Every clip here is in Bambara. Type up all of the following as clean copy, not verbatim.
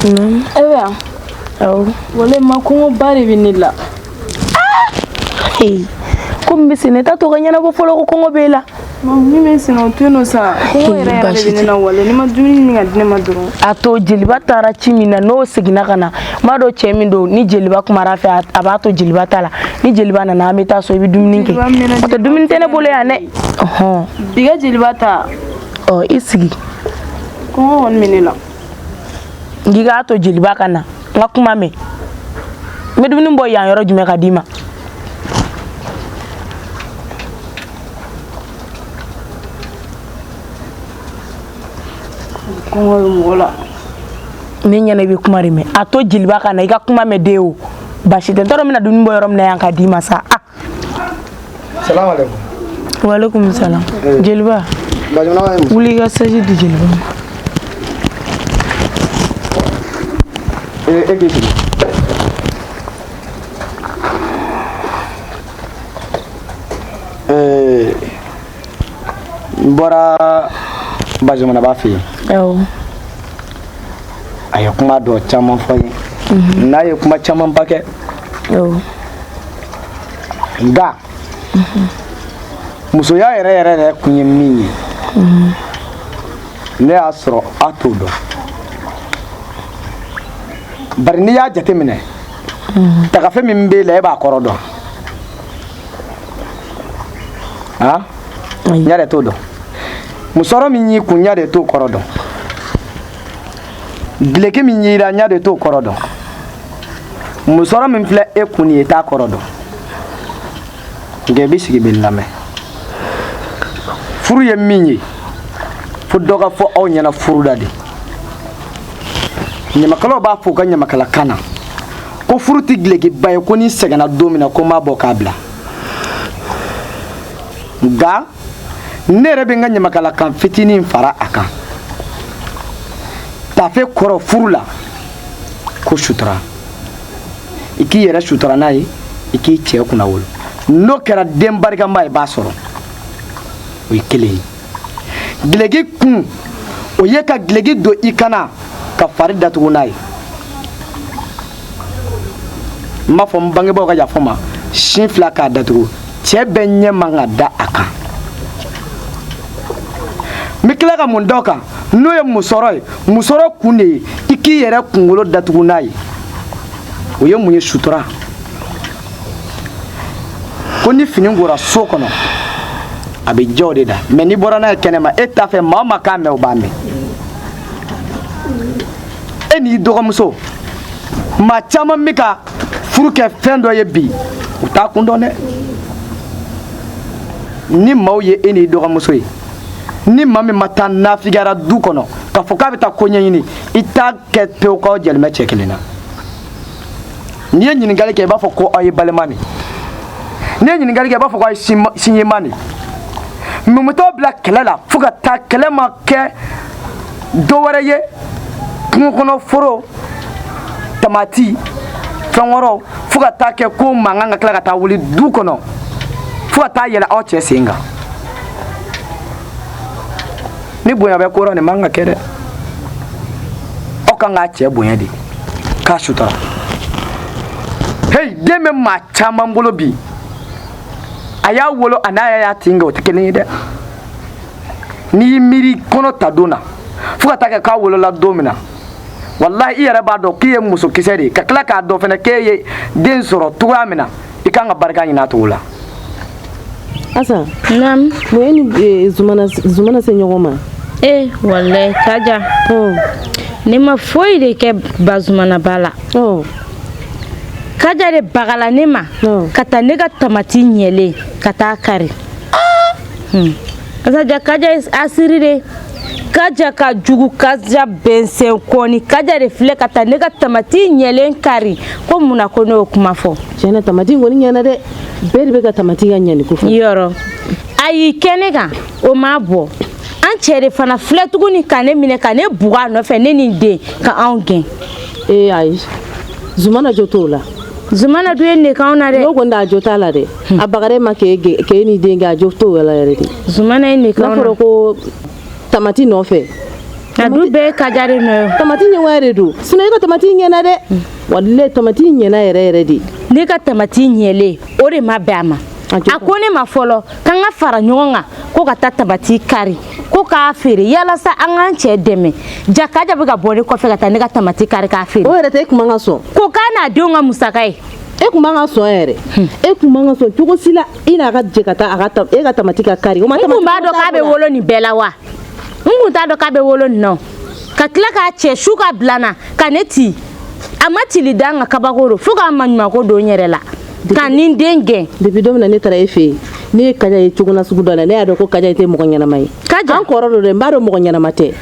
E bɛ yan? Awɔ. Walayi ma, kɔngɔba de bɛ ne la. Ko min bɛ sen na, i t'a to ka ɲɛnabɔ fɔlɔ ko kɔngɔ b'e la. Min bɛ sen na, o to yen nɔ sa. Kɔngɔ yɛrɛ yɛrɛ de bɛ ne na walayi. N'i ma dumuni ɲini ka di ne ma dɔrɔn. A to jeliba taara ci min na, n'o seginna ka na, n b'a dɔn cɛ min don, ni jeliba kumara a fɛ, a b'a to jeliba ta la. Ni jeliba nana, an bɛ taa so, i bɛ dumuni kɛ. O tɛ, dumuni tɛ ne bolo yan dɛ. Ɔhɔn. Bi ka jeliba ta. Ɔ, i sigi. Kɔngɔ kɔni bɛ ne la. N k'i k'a to jeliba ka na, n ka kuma mɛn. N bɛ dumuni bɔ yan yɔrɔ jumɛn ka d'i ma? Kɔngɔ bɛ mɔgɔ la. Ne ɲɛna i bɛ kuma de mɛn. A to jeliba ka na, i ka kuma mɛn den. O baasi tɛ, n t'a dɔn n bɛna dumuni bɔ yɔrɔ min na yan ka d'i ma sa. Ah. Salamu alaikum. Walekum salam. Jeliba, wuli i ka sɛji di jeliba ma. E k'i sigi. N bɔra Bazumanaba fɛ yen. Awɔ. A ye kuma dɔ caman fɔ n ye. N'a ye kuma camanba kɛ. Awɔ. Nka musoya yɛrɛ yɛrɛ yɛrɛ kun ye min ye, ne y'a sɔrɔ a t'o dɔn, bari n'i y'a jateminɛ, tagafe min b'e la, e b'a kɔrɔ dɔn. Han, ɲa de t'o dɔn. Musɔrɔ min y'i kun, ɲa de t'o kɔrɔ dɔn. Gileki min y'i la, ɲa de t'o kɔrɔ dɔn. Musɔrɔ min filɛ e kun nin ye, i t'a kɔrɔ dɔn. Nka i bɛ sigi bɛ lamɛn. Furu ye min ye, fo dɔ ka fɔ aw ɲɛna furu la de. Ɲamakalaw b'a fɔ u ka ɲamakalakan na ko furu tɛ gilekiba ye, ko n'i sɛgɛnna don min na, ko n b'a bɔ k'a bila. Nka ne yɛrɛ bɛ n ka ɲamakalakan fitinin fara a kan. Tafe kɔrɔ furu la ko sutura. I k'i yɛrɛ sutura n'a ye, i k'i cɛ kunnawolo. N'o kɛra, den barikama i b'a sɔrɔ. O ye kelen ye. Gileki kun, o ye ka gileki don i kan na ka fari datugu n'a ye. N b'a fɔ n bangebaaw ka yafa n ma, sin fila k'a datugu, cɛ bɛɛ ɲɛ man ka da a kan. N bɛ tila ka mun da o kan, n'o ye musɔrɔ ye. Musɔrɔ kun de ye i k'i yɛrɛ kunkolo datugu n'a ye. O ye mun ye? Sutura. Ko ni fini kora so kɔnɔ, a bɛ jɛ o de da. Mɛ n'i bɔra n'a ye kɛnɛma, e t'a fɛ maa o maa k'a mɛn, o b'a mɛn. E n'i dɔgɔmuso, maa caman bɛ ka furu kɛ fɛn dɔ ye bi, u t'a kun dɔn dɛ. Ni maaw ye e n'i dɔgɔmuso ye, ni maa min ma taa nafigara du kɔnɔ k'a fɔ k'a bɛ taa ko ɲɛɲini, i t'a kɛ pewu k'aw jɛlen bɛ cɛ kelen na. N'i ye ɲininkali kɛ, i b'a fɔ ko aw ye balima de. N'i ye ɲininkali kɛ, i b'a fɔ ko aw ye sinjima de. Mun bɛ t'aw bila kɛlɛ la fo ka taa kɛlɛ ma kɛ dɔ wɛrɛ ye? Kungo kɔnɔ foro, tamati, fɛn wɛrɛw, fo ka taa kɛ ko mankan ka tila ka taa wuli du kɔnɔ fo ka taa yɛlɛ aw cɛ sen kan. Ni bonya bɛ ko rɔ, nin man ka kɛ dɛ. Aw kan k'a cɛ bonya de k'a sutura. Hey, den bɛ maa caman bolo bi, a y'a wolo a n'a y'a tin kɛ, o tɛ kelen ye dɛ. N'i y'i miiri kɔnɔ ta don na fo ka taa kɛ k'a wolola don min na, walahi i yɛrɛ b'a dɔn k'i ye musokisɛ de ye, ka tila k'a dɔn fɛnɛ k'e ye den sɔrɔ cogoya min na, i kan ka barika ɲini a cogo la. Asa. Naam. Mun ye ni Zumana se ɲɔgɔn ma? Eh, wallahi Kaja. Ne ma foyi de kɛ Bazumana ba la. Kaja de bagala ne ma ka taa ne ka tamati ɲɛlen ka taa kari. Kaja, Kaja ye asiri de. Kaja ka jugu, Kaja bɛnsɛn kɔni. Kaja de filɛ ka taa ne ka tamati ɲɛlen kari. Ko mun na ko ne y'o kuma fɔ? Tiɲɛ na, tamati in kɔni ɲɛna dɛ. Bɛɛ de bɛ ka tamati ka ɲɛni ko fɔ. Yɔrɔ a y'i kɛ ne kan, o ma bɔ. An cɛ de fana filɛ tuguni ka ne minɛ ka ne bugɔ a nɔfɛ, ne ni n den, ka anw gɛn. Ee ayi, Zumana jo t'o la. Zumana dun ye ne k'anw na dɛ. N'o kɔni a jo t'a la dɛ. A bagara e ma k'e ni den gɛn, a jo t'o la yɛrɛ de. Zumana ye ne k'anw na. N'a fɔra ko tamati nɔfɛ. A du bɛɛ ye Kaja de nɔ ye. Tamati ɲɛgoya de don, sinon e ka tamati ɲɛna dɛ. Walayi, tamati ɲɛna yɛrɛ yɛrɛ de. Ne ka tamati ɲɛlen, o de ma bɛn a ma. A ko ne ma fɔlɔ k'an ka fara ɲɔgɔn kan ko ka taa tamati kari ko k'a feere yalasa an k'an cɛ dɛmɛ. Ja Kaja bɛ ka bɔ ne kɔfɛ ka taa ne ka tamati kari k'a feere. O yɛrɛ tɛ, e kun man ka sɔn. Ko k'a n'a denw ka musaka ye. E kun man ka sɔn yɛrɛ, e kun man ka sɔn cogo si la i n'a ka jɛ ka taa a ka e ka tamati ka kari. N kun b'a dɔn k'a bɛ wolo nin bɛɛ la wa? N kun t'a dɔn k'a bɛ wolo nin na, ka tila k'a cɛ su ka bila n na ka ne ci. A ma cili da n ka kabako don, fo k'a maɲumanko don n yɛrɛ la ka ni n den gɛn. Depuis don min na ne taara e fɛ yen, ne ye Kaja ye cogo na sugu dɔ la, ne y'a dɔn ko Kaja tɛ mɔgɔ ɲɛnama ye. Kaja an kɔrɔ don dɛ, n b'a dɔn mɔgɔ ɲɛnama tɛ.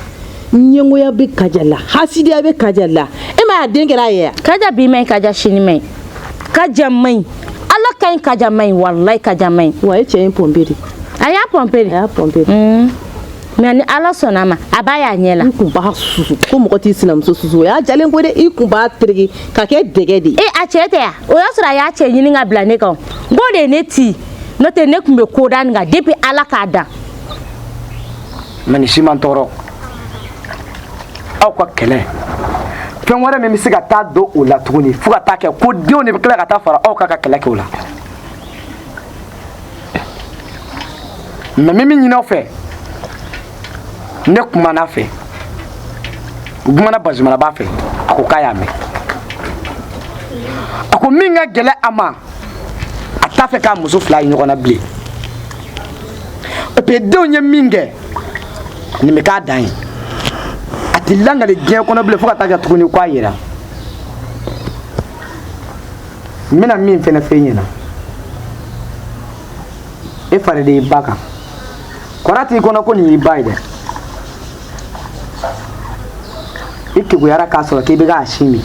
Ɲɛngoya bɛ Kaja la, hasidiya bɛ Kaja la. E ma y'a den kɛra a ye yan. Kaja bi man ɲi, Kaja sini man ɲi, Kaja man ɲi, Ala ka ɲi, Kaja man ɲi, walayi Kaja man ɲi. Wa e cɛ ye pɔnpe de. A y'a pɔnpe de. A y'a pɔnpe de. Mais ni Ala sɔnna a ma, a b'a y'a ɲɛ la. I kun b'a susu ko mɔgɔ t'i sinamuso susu, o y'a jalen ko dɛ. I kun b'a tereke ka kɛ dɛgɛ de. E a cɛ tɛ yan, o y'a sɔrɔ a y'a cɛ ɲini ka bila ne kan. N k'o de ye ne ci, n'o tɛ ne kun bɛ ko da nin kan depuis Ala k'a dan. Mais nin si man tɔɔrɔ, aw ka kɛlɛ fɛn wɛrɛ min bɛ se ka taa don o la tuguni, fo ka taa kɛ ko denw de bɛ tila ka taa fara aw kan ka kɛlɛ kɛ o la. Mais min ɲini aw fɛ, ne kumana fɛ, n kumana Bazumanaba fɛ, a ko k'a y'a mɛn. A ko min ka gɛlɛn a ma, a t'a fɛ k'a muso fila ye ɲɔgɔn na bilen. Et puis denw ye min kɛ, nin bɛ k'a dan ye. A tɛ langali diɲɛ kɔnɔ bilen fo ka taa kɛ tuguni k'a yera. N bɛna min fɛnɛ f'e ɲɛna, e fari de y'i ba kan, kɔrɔ t'i kɔnɔ ko nin y'i ba ye dɛ. I keguyara k'a sɔrɔ k'i bɛ k'a sin min,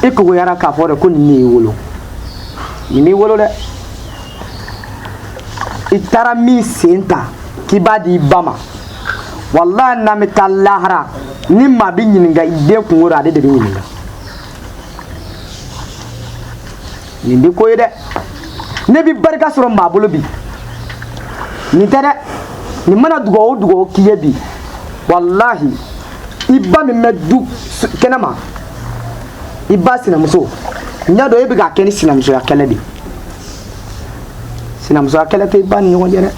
i keguyara k'a fɔ de ko nin de y'i wolo, nin m'i wolo dɛ. I taara min sen ta k'i b'a di i ba ma, walahi n'an bɛ taa lahara ni maa bɛ ɲininka i den kungo la, ale de bɛ ɲininka. Nin di ko ye dɛ. Ne bɛ barika sɔrɔ maa bolo bi, nin tɛ dɛ. Nin mana dugawu o dugawu k'i ye bi, walahi i ba min bɛ du kɛnɛma, i ba sinamuso, n y'a dɔn e bɛ k'a kɛ ni sinamusoya kɛlɛ de ye. Sinamusoya kɛlɛ tɛ i ba ni ɲɔgɔn cɛ dɛ.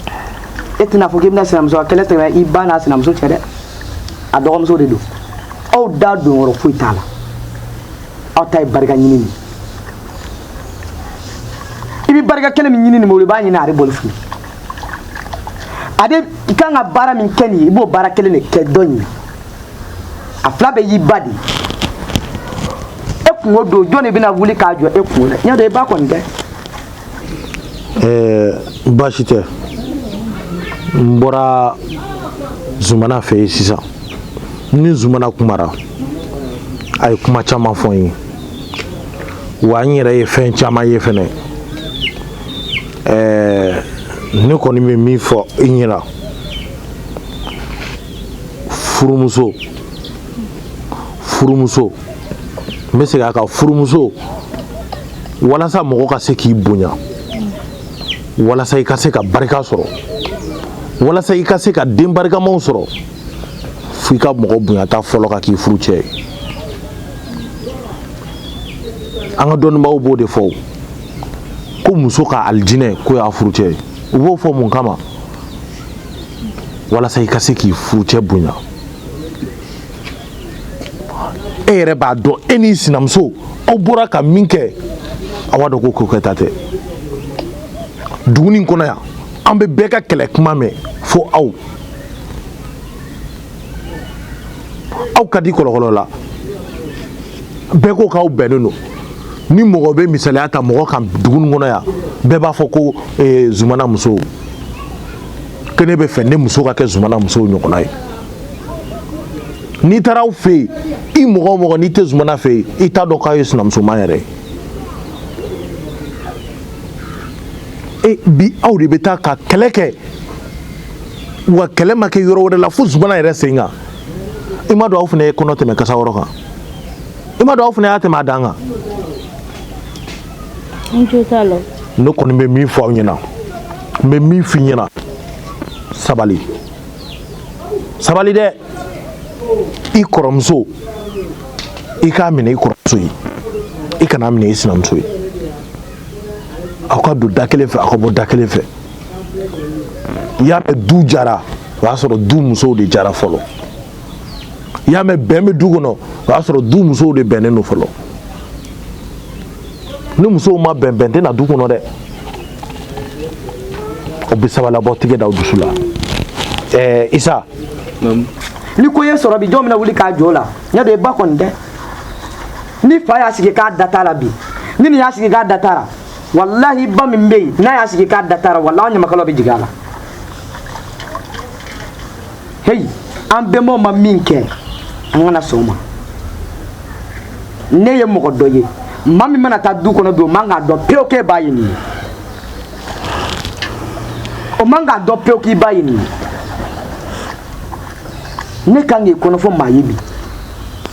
E tɛna fɔ k'i bɛna sinamusoya kɛlɛ tɛmɛ i ba n'a sinamuso cɛ dɛ. A dɔgɔmuso de don. Aw da don yɔrɔ foyi t'a la. Aw ta ye barika ɲini de ye. I bɛ barika kɛlɛ min ɲini nin bolo, i b'a ɲini ale bolo fili. Ale i kan ka baara min kɛ nin ye, i b'o baara kelen de kɛ dɔ in ye. A fila bɛɛ y'i ba de ye. E kungo don, jɔn de bɛna wuli k'a jɔ e kungo la? N y'a dɔn i ba kɔni tɛ. Baasi tɛ. N bɔra Zumana fɛ yen sisan. Ni Zumana kumara, a ye kuma caman fɔ n ye. Wa n yɛrɛ ye fɛn caman ye fɛnɛ. Ne kɔni bɛ min fɔ i ɲɛna, furumuso, furumuso, n bɛ segin a kan, furumuso, walasa mɔgɔ ka se k'i bonya, walasa i ka se ka barika sɔrɔ, walasa i ka se ka den barikamaw sɔrɔ, fo i ka mɔgɔ bonyata fɔlɔ ka k'i furu cɛ ye. An ka dɔnnibaaw b'o de fɔ ko muso ka alijinɛ k'o y'a furucɛ ye. U b'o fɔ mun kama? Walasa i ka se k'i furucɛ bonya. E yɛrɛ b'a dɔn e n'i sinamuso aw bɔra ka min kɛ, aw b'a dɔn ko ko kɛta tɛ. Dugu nin kɔnɔ yan, an bɛ bɛɛ ka kɛlɛ kuma mɛn fo aw. Aw ka di kɔlɔkɔlɔ la, bɛɛ ko k'aw bɛnnen don. Ni mɔgɔ bɛ misaliya ta mɔgɔ kan dugu nin kɔnɔ yan, bɛɛ b'a fɔ ko Zumana musow, ko ne bɛ fɛ ne muso ka kɛ Zumana musow ɲɔgɔnna ye. N'i taara aw fɛ yen, i mɔgɔ o mɔgɔ n'i tɛ Zumana fɛ yen, i t'a dɔn k'a ye sinamusoma yɛrɛ ye. E bi aw de bɛ taa ka kɛlɛ kɛ, wa kɛlɛ ma kɛ yɔrɔ wɛrɛ la fo Zumana yɛrɛ sen kan. I m'a dɔn aw fana ye kɔnɔ tɛmɛ kasa wɔrɔ kan, i m'a dɔn aw fana y'a tɛmɛ a dan kan. N jo t'a la. Ne kɔni bɛ min fɔ aw ɲɛna, n bɛ min f'i ɲɛna, sabali, sabali dɛ. I kɔrɔmuso, i k'a minɛ i kɔrɔmuso ye, i kan'a minɛ i sinamuso ye. Aw ka don da kelen fɛ, aw ka bɔ da kelen fɛ. I y'a mɛn du jara, o y'a sɔrɔ du musow de jara fɔlɔ. I y'a mɛn bɛn bɛ du kɔnɔ, o y'a sɔrɔ du musow de bɛnnen don fɔlɔ. Ni musow ma bɛn, bɛn tɛ na du kɔnɔ dɛ. O bɛ sabalabɔ tigɛ da dusu la. Isa, ni ko ye sɔrɔ bi, jɔn bɛna wuli k'a jɔ o la? Ɲa dɔn i ba kɔni tɛ. Ni fa y'a sigi k'a da t'a la bi, ni nin y'a sigi k'a da t'a la, walahi ba min bɛ yen n'a y'a sigi k'a da t'a la, walahi an ɲamakalaw bɛ jigin a la. Heyi, an bɛnbaw ma min kɛ, an kana sɔn o ma. Ne ye mɔgɔ dɔ ye, maa min mana taa du kɔnɔ bi, o man k'a dɔn pewu k'e ba ye nin ye. O man k'a dɔn pewu k'i ba ye nin ye. Ne kan k'i kɔnɔfɔ maa ye bi,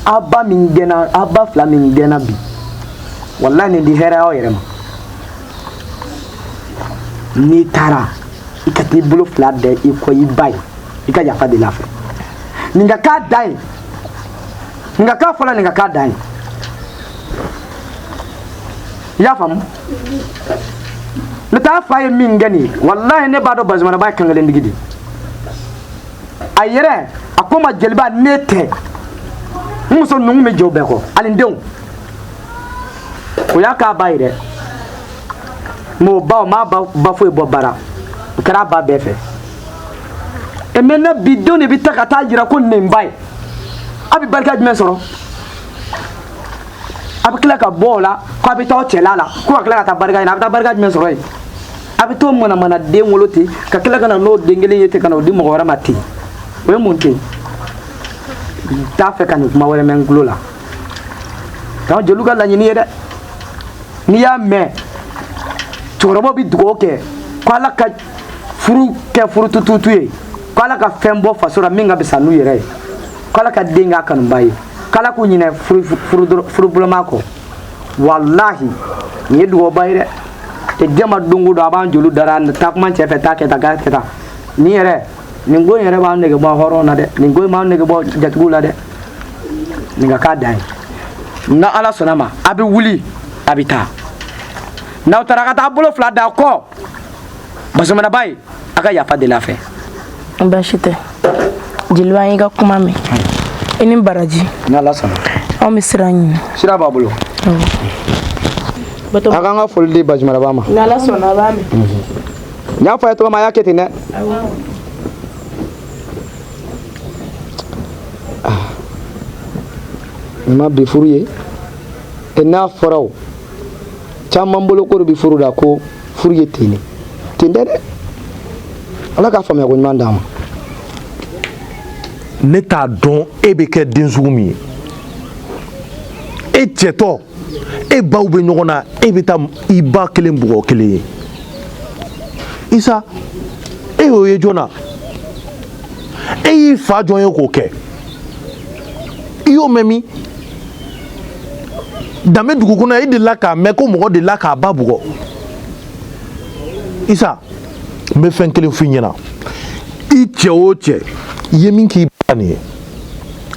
aw ba min gɛnna, aw ba fila min gɛnna bi, walahi nin di hɛrɛ aw yɛrɛ ma. N'i taara, i ka t'i bolo fila da i kɔ i ba ye, i ka yafa deli a fɛ. Nin ka k'a dan ye, nin ka k'a fɔlɔ, nin ka k'a dan ye. I y'a faamu? Ne t'a fa ye min kɛ nin ye, walahi ne b'a dɔn Bazumanaba ye kankelentigi de ye. A yɛrɛ a ko ma, jeliba, ne tɛ n muso ninnu bɛ jɛ o bɛɛ kɔ, ani n denw. O y'a k'a ba ye dɛ, mɛ o ba, o m'a ba foyi bɔ bara, o kɛra a ba bɛɛ fɛ. E maintenant bi denw de bɛ taa ka taa jira ko nin ba ye. A bɛ barika jumɛn sɔrɔ? A bɛ tila ka bɔ o la ko a bɛ taa aw cɛla la, ko ka tila ka taa barika ɲini. A bɛ taa barika jumɛn sɔrɔ yen? A bɛ t'o manamana den wolo ten, ka tila ka na n'o den kelen ye ten, ka na o di mɔgɔ wɛrɛ ma ten. O ye mun ten? N t'a fɛ ka nin kuma wɛrɛ mɛn n tulo la. T'anw jeliw ka laɲini ye dɛ. N'i y'a mɛn cɛkɔrɔbaw bɛ dugawu kɛ ko Ala ka furu kɛ furu tututu ye, ko Ala ka fɛn bɔ faso la min ka fisa n'u yɛrɛ ye, ko Ala ka den k'a kanuba ye, ko Ala k'u ɲinɛ furubuloma kɔ, walahi nin ye dugawuba ye dɛ. Tɛ jama don o don a b'an joliw dara taa kuma cɛ fɛ, taa kɛ tan, k'a kɛ tan. Nin yɛrɛ, nin ko in yɛrɛ b'an nege bɔ hɔrɔn na dɛ, nin ko in b'an nege bɔ jatigiw la dɛ. Nin ka k'a dan ye. N'a Ala sɔnna ma, a bɛ wuli, a bɛ taa. N'aw taara ka taa bolo fila da kɔ Bazumanaba ye, a ka yafa deli a fɛ. Baasi tɛ jeliba, an y'i ka kuma mɛn. I ni baraji. N'Ala sɔnna. Anw bɛ sira ɲini. Sira b'a bolo. A k'an ka foli di Bazumanaba ma. N'Ala sɔnna, a b'a mɛn. N y'a fɔ a ye cogo min, a y'a kɛ ten dɛ. Nin ma bi furu ye. E n'a fɔra o caman bolo ko de bɛ furu la, ko furu ye ten de, ten tɛ dɛ. Ala k'a faamuya ko ɲuman d'an ma. Ne t'a dɔn e bɛ kɛ den sugu min ye. E cɛtɔ, e baw bɛ ɲɔgɔn na, e bɛ taa i ba kelen bugɔ kelen ye. Isa, e y'o ye jɔn na? E y'i fa jɔn ye k'o kɛ? I y'o mɛn min? Danbe dugu kɔnɔ, e delila k'a mɛn ko mɔgɔ delila k'a ba bugɔ? Isa, n bɛ fɛn kelen f'i ɲɛna. I cɛ o cɛ, i ye min k'i ba nin ye,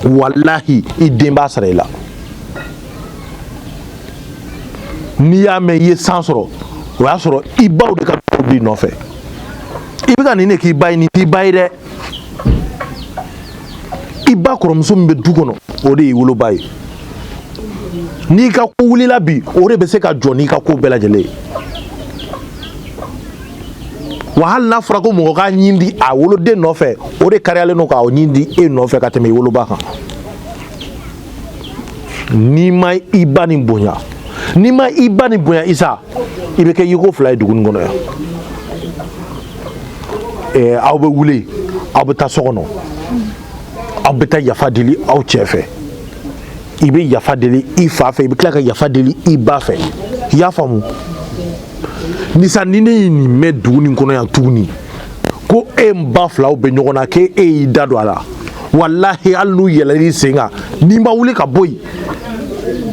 walahi i den b'a sara i la. N'i y'a mɛn i ye san sɔrɔ, o y'a sɔrɔ i baw de ka dugawu b'i nɔfɛ. I bɛ ka nin de k'i ba ye, nin t'i ba ye dɛ. I ba kɔrɔmuso min bɛ du kɔnɔ, o de y'i woloba ye. N'i ka ko wulila bi, o de bɛ se ka jɔ n'i ka ko bɛɛ lajɛlen ye. Wa hali n'a fɔra ko mɔgɔ k'a ɲin di a woloden nɔfɛ, o de kariyalen don k'a ɲin di e nɔfɛ ka tɛmɛ i woloba kan. N'i ma i ba nin bonya, n'i ma i ba nin bonya, Isa, i bɛ kɛ yiko fila ye dugu nin kɔnɔ yan. Aw bɛ wuli, aw bɛ taa so kɔnɔ, aw bɛ taa yafa deli aw cɛ fɛ. I bɛ yafa deli i fa fɛ, i bɛ tila ka yafa deli i ba fɛ. I y'a faamu? Nisa, ni ne ye nin mɛn dugu nin kɔnɔ yan tuguni ko e n ba filaw bɛ ɲɔgɔn na, k'e y'i da don a la, walahi hali n'u yɛlɛl'i sen kan, n'i ma wuli ka bɔ yen,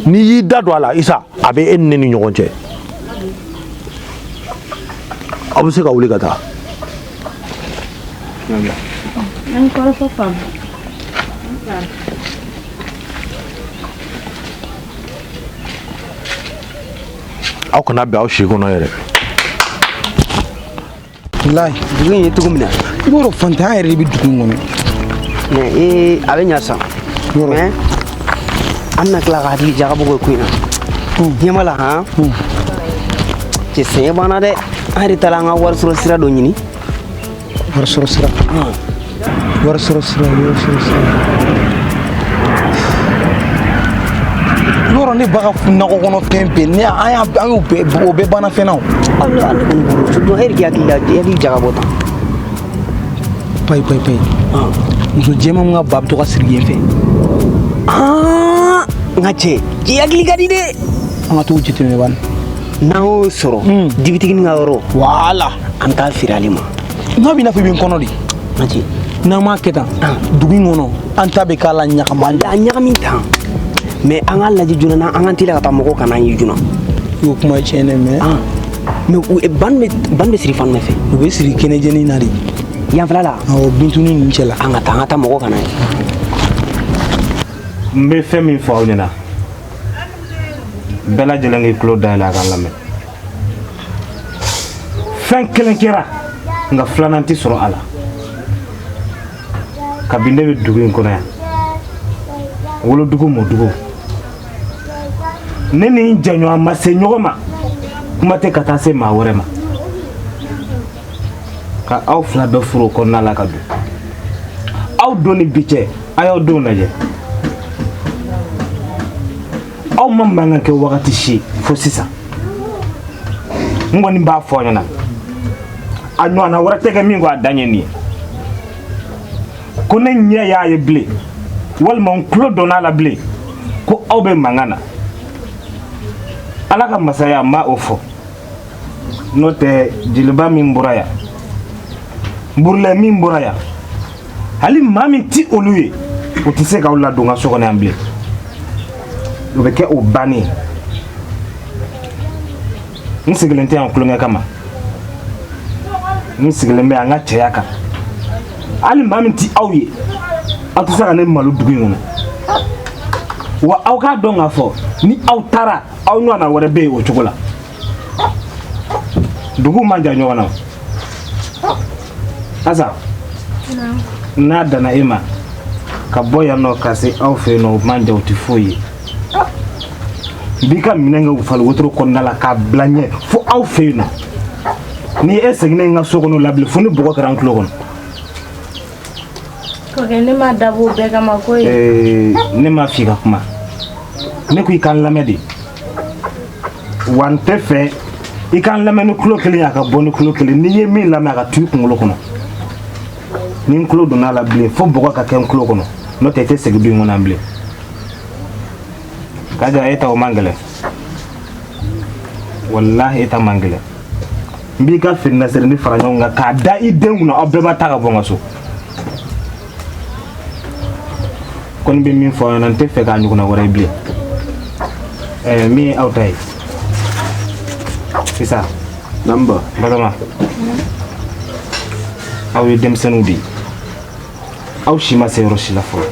n'i y'i da don a la, Isa, a bɛ e ni ne ni ɲɔgɔn cɛ. Aw bɛ se ka wuli ka taa. An kɔrɔfɔ faamu. Aw kana bɛn aw si kɔnɔ yɛrɛ. Walayi dugu in ye cogo min na. I b'a dɔn fantanya yɛrɛ de bɛ dugu in kɔnɔ. Mais ee a bɛ ɲa sisan. Mais an bɛna tila ka hakili jagabɔ kɛ ko in na. Ɲɛ b'a la han. Cɛ sɛgɛn b'an na dɛ. An yɛrɛ taara an ka wari sɔrɔ sira dɔ ɲini. Wari sɔrɔ sira. Wari sɔrɔ sira, wari sɔrɔ sira. I b'a dɔn ne ba ka nakɔ kɔnɔ fɛn bɛɛ ne an y'a an y'o bɛɛ o bɛɛ banna fɛn na o. Ala ne kɔni bolo donc e yɛrɛ k'i hakili la i hakili jagabɔ tan. Payi payi payi. Muso jɛman min ka ba bɛ to ka siri yen fɛ. N ka cɛ i hakili ka di dɛ. An ka t'o jateminɛ bani. N'an y'o sɔrɔ dibitiginin ka yɔrɔ. Voilà. An bɛ taa feere ale ma. N'a b'i n'a fɔ i bɛ n kɔnɔ de. N ka cɛ. N'an m'a kɛ tan dugu in kɔnɔ an ta bɛ k'a la ɲagama. A ɲagami tan. Mais an k'a lajɛ joona na an k'an teliya ka taa mɔgɔw kana an ye joona. I y'o kuma ye tiɲɛ dɛ mais. Mais ban bɛ siri fan jumɛn fɛ. U bɛ siri kɛnɛjɛnin na de. Yan fila la. Awɔ Bintuni ninnu cɛ la. An ka taa an ka taa mɔgɔw kana ye. N bɛ fɛn min fɔ aw ɲɛna bɛɛ lajɛlen k'i tulo dayɛlɛ a ka lamɛn fɛn kelen kɛra nka filanan tɛ sɔrɔ a la kabini ne bɛ dugu in kɔnɔ yan wolodugu mɔdugu ne ni n jɛɲɔgɔn ma se ɲɔgɔn ma kuma tɛ ka taa se maa wɛrɛ ma ka aw fila bɛɛ furu o kɔnɔna la ka don aw don ni bi cɛ a y'aw denw lajɛ aw ma mankan kɛ wagati si fo sisan n kɔni b'a fɔ aw ɲɛna a ɲɔgɔnna wɛrɛ tɛ kɛ min kɔ a dan ye nin ye ko ne ɲɛ y'a ye bilen walima n tulo donna a la bilen ko aw bɛ mankan na ala ka masaya n b'a o fɔ n'o tɛ jeliba min bɔra yan burulɛ min bɔra yan hali maa min ti olu ye o tɛ se k'aw ladon n ka so kɔnɔ yan bilen o bɛ kɛ o bannen n sigilen tɛ yan tulonkɛ kama n sigilen bɛ yan n ka cɛya kan hali maa min ti aw ye aw tɛ se ka ne malo dugu in kɔnɔ wa aw k'a dɔn k'a fɔ ni aw taara aw ɲɔgɔnna wɛrɛ bɛ yen o cogo la dugu man jan ɲɔgɔn na asa n'a danna e ma ka bɔ yan nɔ ka se aw fɛ yen nɔ o man jan o tɛ foyi ye n b'i ka minɛn kɛ fali wotoro kɔnɔna la k'a bila ɲɛ fo aw fɛ yen nɔ ni e seginna n ka so kɔnɔ la bilen fo ni bɔgɔ kɛra n tulo kɔnɔ. Kɔkɛ ne ma dabɔ o bɛɛ kama koyi. Ne m'a f'i ka kuma ne ko i ka n lamɛn de wa n tɛ fɛ i ka n lamɛn ni tulo kelen ye a ka bɔ ni tulo kelen n'i ye min lamɛn a ka to i kunkolo kɔnɔ ni n tulo donna a la bilen fo bɔgɔ ka kɛ n tulo kɔnɔ n'o tɛ i tɛ segin du in kɔnɔ yan bilen Kaja e ta o man gɛlɛn walahi e ta man gɛlɛn n b'i ka fini nasirinin fara ɲɔgɔn kan k'a da i den kunna aw bɛɛ b'a ta ka bɔ n ka so kɔni bɛ min fɔ aw ɲɛna n tɛ fɛ k'a ɲɔgɔnna wɛrɛ ye bilen ɛɛ min ye aw ta ye sisan Namba Batɔma aw ye denmisɛnninw de ye aw si ma se yɔrɔ si la fɔlɔ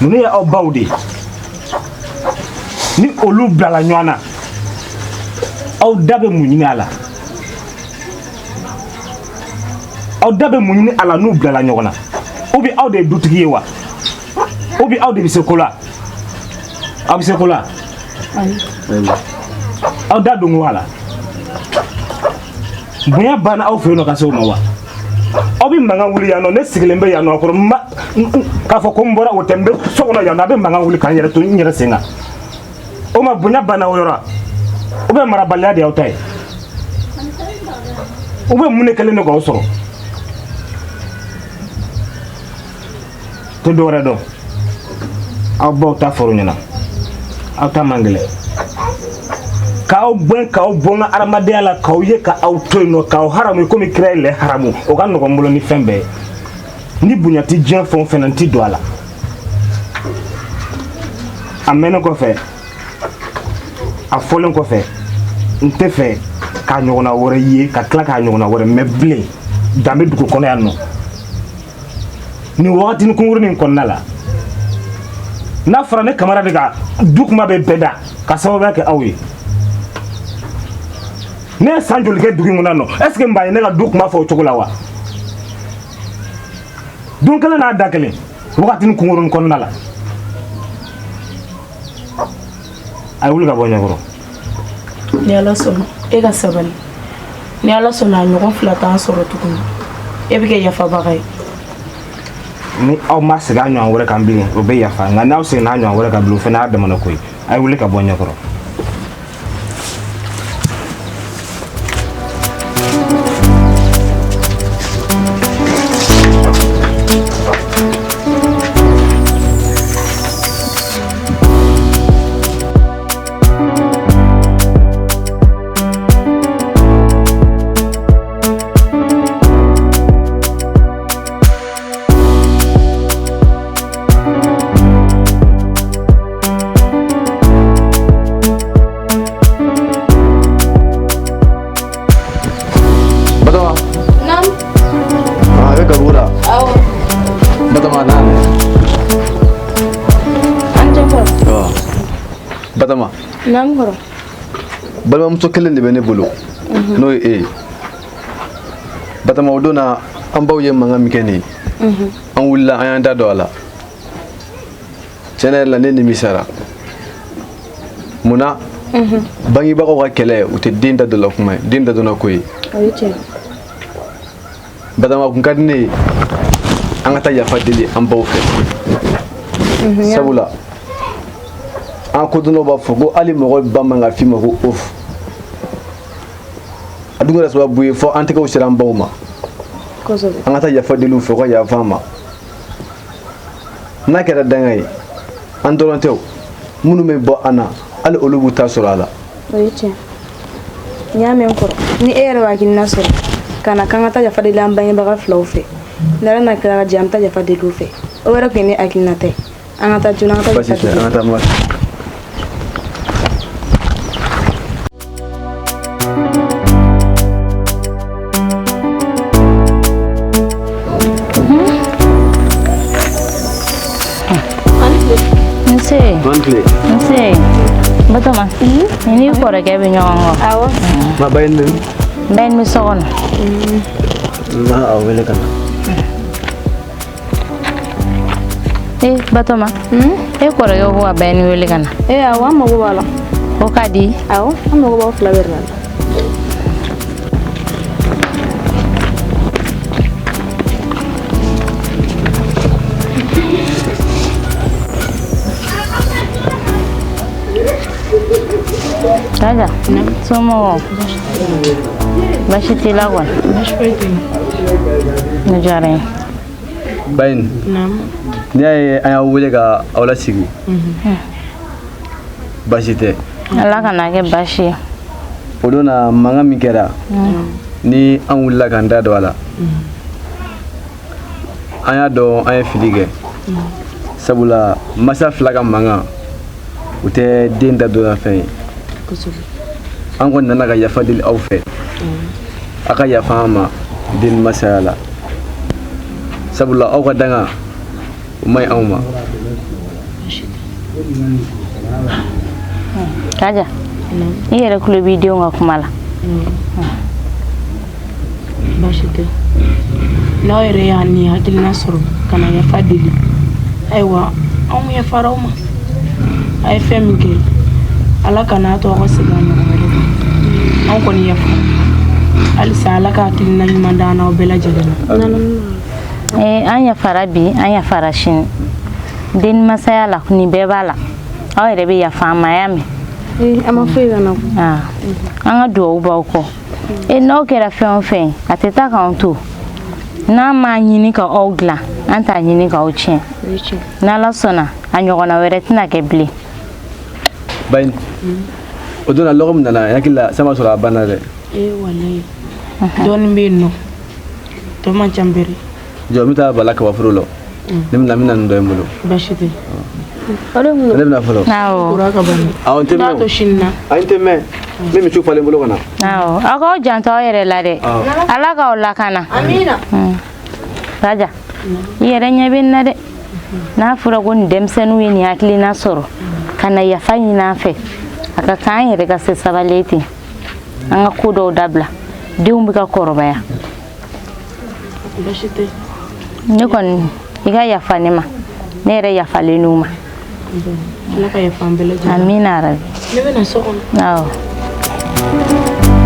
ninnu ye aw baw de ye ni olu bilala ɲɔgɔn na aw da bɛ mun ɲini a la aw da bɛ mun ɲini a la n'u bilala ɲɔgɔn na ou bien aw de ye dutigi ye wa ou bien aw de bɛ se ko la aw bɛ se ko la aw da don ko a la bonya banna aw fɛ yen nɔ ka se o ma wa aw bɛ mankan wuli yan nɔ ne sigilen bɛ yan nɔ a kɔrɔ n ma k'a fɔ ko n bɔra o tɛ n bɛ so kɔnɔ yan nɔ a bɛ mankan wuli ka n yɛrɛ to n yɛrɛ sen kan o ma bonya banna o yɔrɔ ou bien marabaliya de y'aw ta ye ou bien mun de kɛlen don k'aw sɔrɔ tɛ dɔwɛrɛ dɔn aw baw ta fɔr'u ɲɛna aw ta man gɛlɛn k'aw gɛn k'aw bɔ n ka adamadenya la k'aw ye ka aw to yen nɔ k'aw haramu komi kira ye lɛ haramu o ka nɔgɔn n bolo ni fɛn bɛɛ ye ni bonya tɛ diɲɛ fɛn o fɛn na n ti don a la a mɛnnen kɔfɛ a fɔlen kɔfɛ n tɛ fɛ k'a ɲɔgɔnna wɛrɛ ye ka tila k'a ɲɔgɔnna wɛrɛ mɛn bilen danbe dugu kɔnɔ yan nɔ nin wagatinin kunkurunin kɔnɔna la n'a fɔra ne kamara de ka du kuma bɛ bɛɛ da ka sababuya kɛ aw ye Ne ye san joli kɛ dugu in kɔnɔ yan nɔ, est ce que n ba ye ne ka du kuma fɔ o cogo la wa? Don kelen n'a da kelen, wagatinin kunkurunnin kɔnɔna la. A ye wuli ka bɔ ɲɛkɔrɔ. Ni Ala sɔnna, e ka sabali. Ni Ala sɔnna, a ɲɔgɔn fila t'an sɔrɔ tuguni. E bɛ kɛ yafabaga ye. Ni aw ma segin a ɲɔgɔn wɛrɛ kan bilen, o bɛ yafa, nka n'aw seginna a ɲɔgɔn wɛrɛ kan bilen, o fana y'a damana ko ye. A ye wuli ka bɔ ɲɛkɔrɔ. Batoma. Naam. Ah, a bɛ gabugu la. Awɔ. Batoma na. An cɛ kɔrɔ. Ɔ. Batoma. Naam kɔrɔ. Balimamuso kelen de bɛ ne bolo. N'o ye e ye. Batoma, o don na an baw ye mankan min kɛ nin ye. An wulila, an y'an da don a la. Tiɲɛ yɛrɛ la, ne nimisara. Munna? Bangebagaw ka kɛlɛ, u tɛ den da don la kuma ye, den da donna ko ye. O ye tiɲɛ. Batoma, a kun ka di ne ye an ka taa yafa deli an baw fɛ. Sabula an kodɔnnaw b'a fɔ ko hali mɔgɔ ba man ka f'i ma ko of. A dun kɛra sababu ye fɔ an tɛgɛw sera an baw ma. Kosɛbɛ. An ka taa yafa deli u fɛ, u ka yafa an ma. N'a kɛra danga ye, an dɔrɔn tɛ o, minnu bɛ bɔ an na, hali olu b'u ta sɔrɔ a la. O ye tiɲɛ. N y'a mɛn kɔrɔ. Ni e yɛrɛ b'a hakilina sɔrɔ ka na k'an ka taa yafa deli an bangebaga filaw fɛ, ni Ala n'a kira ka jɛ, an bɛ taa yafa deli u fɛ. O yɛrɛ tun ye ne hakilina ta ye. An ka taa joona, an ka taa Baasi yafa tɛ, deli an u ka fɛ. taa ma. Nse. Bonne tile. Nse. Batoma, i n'i kɔrɔkɛ bɛ ɲɔgɔn kɔ. Awɔ. Ma ba ye nin. Bɛɛ ni so kɔnɔ. N b'a a wele ka na. E Batoma, e kɔrɔkɛ ko ka bɛɛ ni wele ka na. Ee awɔ, an mago b'a la. O ka di. Awɔ, an mago b'aw fila bɛɛ de la. Kaja, somɔgɔw? Baasi t'i la kɔni? Baasi foyi tɛ yen. Ne diyara n ye. Bayini. Naam. N'i y'a ye an y'aw wele ka aw lasigi, baasi tɛ. Ala kana kɛ baasi ye. O don na, mankan min kɛra, ni an wulila k'an da don a la, an y'a dɔn an ye fili kɛ. Sabula masa fila ka mankan, u tɛ den da donna fɛn ye. An kɔni nana ka yafa deli aw fɛ. A ka yafa an ma den masaya la. Sabula aw ka danga, o man ɲi anw ma. Kaja, i yɛrɛ tulo b'i denw ka kuma la. Baasi tɛ. N'aw yɛrɛ y'a nin hakilina sɔrɔ ka na yafa deli, ayiwa, anw yafara aw ma. A ye fɛn min kɛ, Ala kana to aw ka segin a ɲɔgɔn wɛrɛ kan. Anw kɔni yafara. Halisa Ala ka hakilina ɲuman d'an n'aw bɛɛ lajɛlen na. Ee, an yafara bi, an yafara sini. Den masaya la, nin bɛɛ b'a la. Aw yɛrɛ bɛ yafa an ma, a y'a mɛn. Ee, a ma foyi k'an na. Ah, an ka duwawu b'aw kɔ. E n'aw kɛra fɛn o fɛn ye, a tɛ taa k'anw to. N'an m'a ɲini ka aw dilan, an t'a ɲini k'aw tiɲɛ. O ye tiɲɛ. N'Ala sɔnna, a ɲɔgɔnna wɛrɛ tɛna kɛ bilen. Bayini, o don na lɔgɔ min nana, n hakili la san b'a sɔrɔ a banna dɛ. Ee walayi, dɔɔnin bɛ yen nɔ, tɔ man ca bere. Jɔ, n bɛ taa bala kabaforo la. Ne bɛna, n bɛna nin dɔ ye n bolo. Baasi tɛ. O de kun Ne bɛna fɔlɔ. Awɔ. Kura ka ban. Awɔ, n tɛ N'a mɛn to o. sini na. Ayi, n tɛ mɛn. N bɛ misiw falen n bolo ka na. Awɔ, aw k'aw janto aw yɛrɛ la dɛ. Awɔ. Ala k'aw lakana. Amina. Kaja, i yɛrɛ ɲɛ bɛ nin na dɛ. N'a fɔra ko nin denmisɛnninw ye nin hakilina sɔrɔ ka na yafa ɲini an fɛ, a ka kan an yɛrɛ ka se sabali ten. An ka ko dɔw dabila, denw bɛ ka kɔrɔbaya. Baasi tɛ. Ne kɔni, i ka yafa ne ma, ne yɛrɛ yafalen n'u ma. Ala ka yafa an bɛɛ lajɛlen. Amina yarabi. Ne bɛna so kɔnɔ. Awɔ.